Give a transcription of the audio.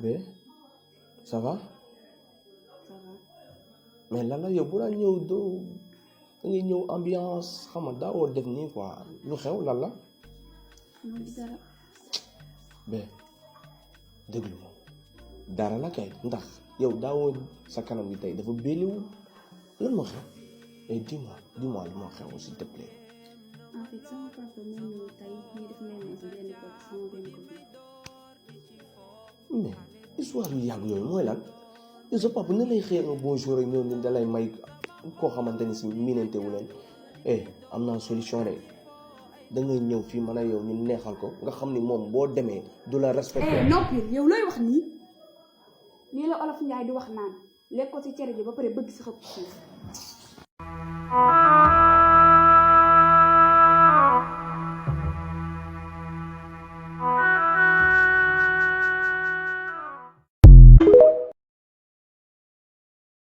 bé ça va ça va. mais Lalla yow bu la ñëw doo da ngay ñëw ambiance xam nga daawoo def nii quoi lu xew Lalla. non di dara. bé déglu ma dara la kay ndax yow daawoo sa kanam bi tey dafa béliwul lan moo xew et dis-moi lu moo xew s'il te plaît. en fait sama papa moo ñëw tey ñu def ménage si benn côté sama benn côté. mais histoire yu yàgg yooyu mooy lan yow sa papa ne lay xëy un bonjour rek ñëw ni da lay may koo xamante ni si miinante wu leen am naa solution de da ngay ñëw fii man a yow ñu neexal ko nga xam ni moom boo demee du la respecté. noppi yow looy wax nii lii la olof Njaay di wax naan lekk ko ci cere ji ba pare bëgg si xëpp suuf.